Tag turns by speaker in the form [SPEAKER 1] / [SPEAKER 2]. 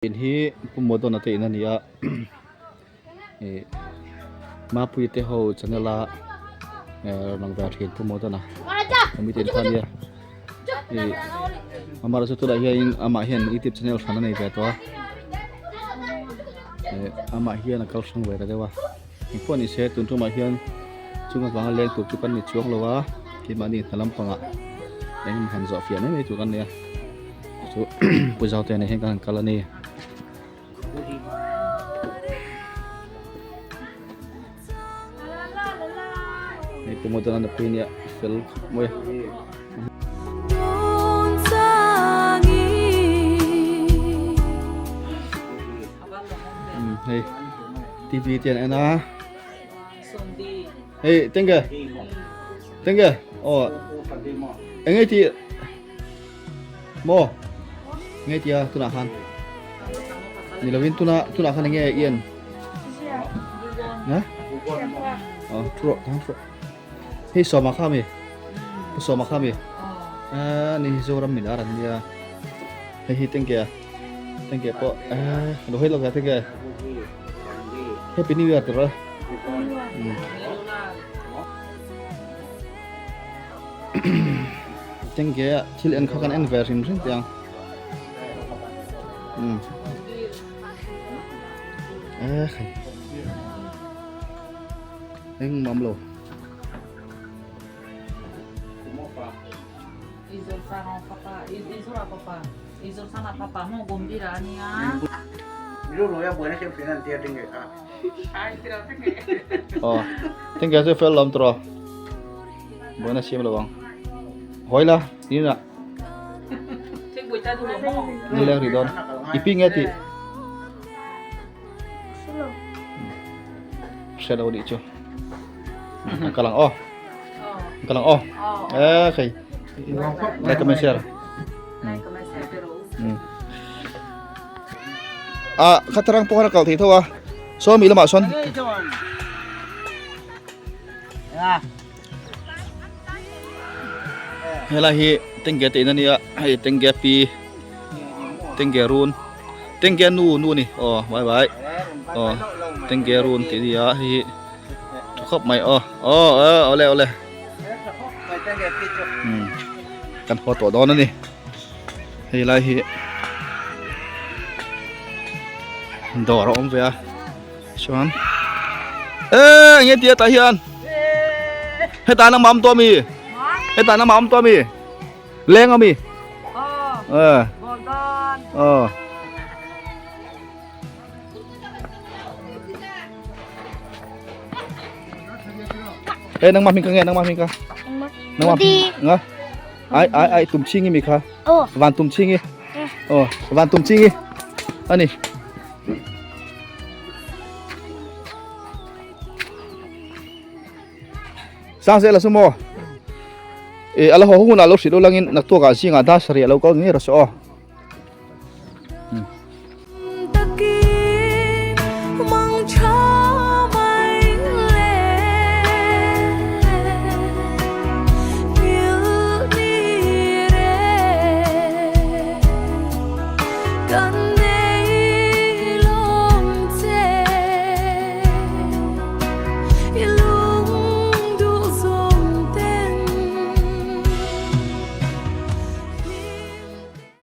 [SPEAKER 1] In hi Pu Modona te in a ni a ih Mapuii te ho channel a eh rawn lang ve thin Pu Modona ami te in kha a nia ih amaherawhchu tunah hianin amah hian youtube channel hran a nei ve tawh a eh amah hian a kal hrang ve ta deuh a. Engpawh ni se tun tumah hian chung avanga leng tur chu kan ni chuang lo a keimahni hna lampangah eng emaw han zawh fiah mai mai tur kan nei a chu pu zau te nen hian kan han kal a ni. Hei pu Modana nupui nia fel khawp mai a. Hei TV te an en a hei tenge tenge aw eng nge ti maw nge tia tunah khan ni lovin tuna tunah khan enge i en ha aw thu rawh thang thu rawh hei sawma kha mi pu sawma kha mi a ni Zoram min ar an nia hei hi tenge a Thank you po. Ah, lo hoi lo ka thank you. Happy New Year tiro. Thank you. Thil en kha kan en ve rim rim tiang. Eh, khai. Eng mam lo. Aw thank you chu fel lawm tawh buaina siam lo ang hawi la tin ah ni leng rih dawn i pi nge tih hre lo nih chu an kal ang aw an kal ang aw e khai like comment share a khatarang pawh khan a kal thei tho a saw mi lamah sawn helai hi tengge te in a nia hei tengge pi tengge run tengge nu nu a ni aw vai vai aw tengge run tih a ni a hei hi tha khawp mai aw aw awle awle kan haw tawh dawn a ni hei lai hi dawr a awm ve a chuan e nge tia tah hian hetah nangmah awm tawh ami hetah nangmah awm tawh ami leng ami eh ờ Ê nangmah hming ka nge nangmah hming ka nangmah hming nga ai ai ai tum chingi mi kha van tum chingi ờ van tum chingi ani Sang zel a chu maw? E ala haw hunah lo hrilh ulangin naktuakah zingah dar sarih a lo kal ngei rawh se aw.